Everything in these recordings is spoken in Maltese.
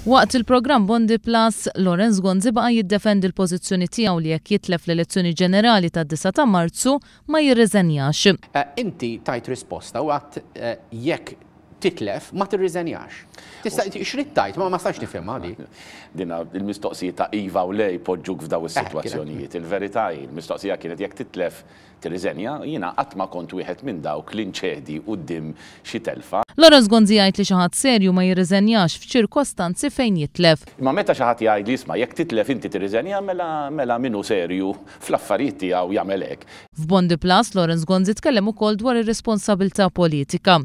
Waqt il-programm Bondi Plus, Lawrence Gonzi baqa' jiddefendi l-pożizzjoni tiegħu li jekk jitlef l-elezzjoni ġenerali tad-disgħa ta' Marzu ma jirriżenjax. Inti tajt risposta u għedt jekk titlef ma tirriżenjax. Tista' x'ridt tgħid? Ma stajtx nifhimha di. Dina il-mistoqsijiet ta' iva u le jpoġġuk f'daw is-sitwazzjonijiet. Il-verità hi, il-mistoqsija kienet jekk titlef Tirriżenja? Jiena qatt ma kont wieħed minn dawk li nċedi quddiem xi telfa. Lawrence Gonzi jgħid li xi ħadd serju ma jirriżenjax f'ċirkostanzi fejn jitlef. Imma meta xi ħadd jgħidli isma' jekk titlef inti tirriżenja mela mela min hu serju fl-affarijiet tiegħu jagħmel hekk. F'Bondi Plus, Lawrence Gonzi tkellem ukoll dwar ir-responsabilità politika.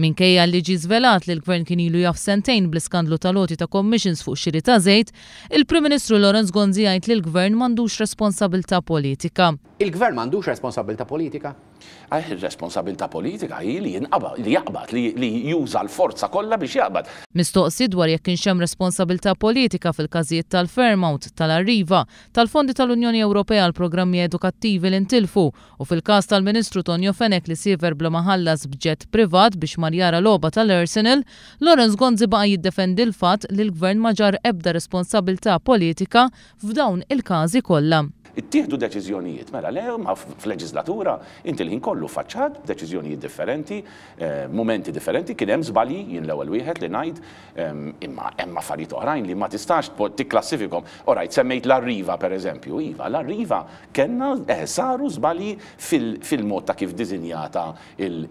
Minkejja li ġie żvelat li l-Gvern kien ilu jaf sentejn bl-iskandlu tal-għoti ta' commissions fuq xiri ta' żejt, il-Prim Ministru Lawrence Gonzi jgħid li l-Gvern m'għandux responsabilità politika. Il-Gvern m'għandux responsabbiltà politika? Ir-responsabbiltà politika hi li jinqabad, li jaqbad, li juża l-forza kollha biex jaqbad. Mistoqsi dwar jekk kienx hemm responsabilità politika fil-każijiet tal-Fairmount, tal-Arriva, tal-fondi tal-Unjoni Ewropea għal programmi edukattivi li ntilfu u fil-każ tal-Ministru Tonio Fenech li siefer bla ma ħallas b'jet privat biex mar jara logħba tal-Arsenal, Lawrence Gonzi baqa' jiddefendi l-fatt li l-Gvern ma ġarr ebda responsabilità politika f'dawn il-każi kollha. Ittieħdu deċiżjonijiet, mela le, imma f'leġiżlatura inti l-ħin kollu ffaċċat b'deċiżjonijiet differenti, mumenti differenti, kien hemm żbalji, jien l-ewwel wieħed li ngħid, imma hemm affarijiet oħrajn li ma tistax tikklassifikhom. Orajt, semmejt l-Arriva pereżempju, iva, l-Arriva kellna, saru żbalji fil-mod ta' kif diżinjata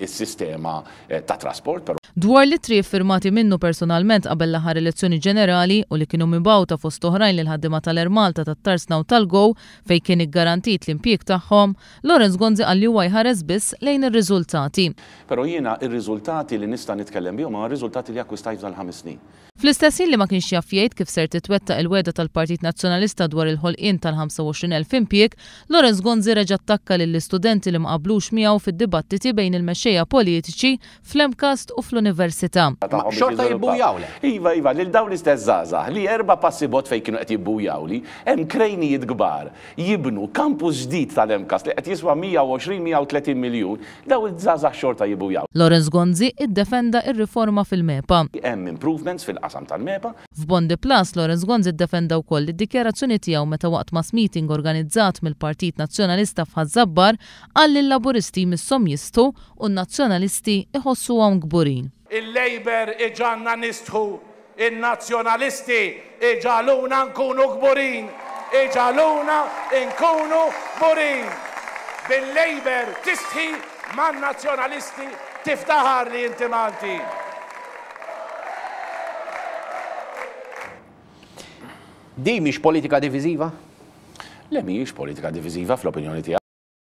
s-sistema ta' trasport, però. Dwar l-ittri iffirmati minnu personalment qabel l-aħħar elezzjoni ġenerali u li kienu mibgħuta fost oħrajn lill-ħaddiema tal-Air Malta, tat-Tarsna u tal-Go fejn kien iggarantit l-impjieg tagħhom, Lawrence Gonzi qal li huwa jħares biss lejn ir-riżultati. Però jiena r-riżultati li nista' nitkellem bihom huma r-riżultati li akkwistajt f'dan il-ħames snin. Fl-istess ħin li ma kienx jaf jgħid kif ser titwettaq il-wegħda tal-Partit Nazzjonalista dwar il-ħolqien tal-25 elf impjieg, Lawrence Gonzi reġa' attakka lill-istudenti li ma qablux miegħu fid-dibattiti bejn il-mexxejja politiċi fl-MCAST u fl-Università. Ma xorta jibbujawlek. Iva, iva, lil dawn l-istess żgħażagħ li erba' passi bogħod fejn kienu qed jibbujawli, hemm krejnijiet kbar jibnu campus ġdid tal-MCAST li qed jiswa 120, 130 miljun, dawn iż-żgħażagħ xorta jibbujawli. Lawrence Gonzi iddefenda r-riforma fil-MEPA. Hemm improvements fil-qasam tal-MEPA. F'Bondi Plus, Lawrence Gonzi ddefenda wkoll id-dikjarazzjoni tiegħu meta waqt mass meeting organizzat mill-Partit Nazzjonalista f'Ħaż-Żabbar qal li l-Laburisti jmisshom jistħu u n-Nazzjonalisti jħossuhom kburin. Il-Labour iġagħalna nistħu In-Nazzjonalisti iġagħluna nkunu kburin! Iġagħluna nkunu kburin! Bil-Labour tistħi, man-Nazzjonalisti tiftaħar li inti Malti! Din mhix politika diviżiva? Le mhijiex politika diviżiva fl-opinjoni tiegħi.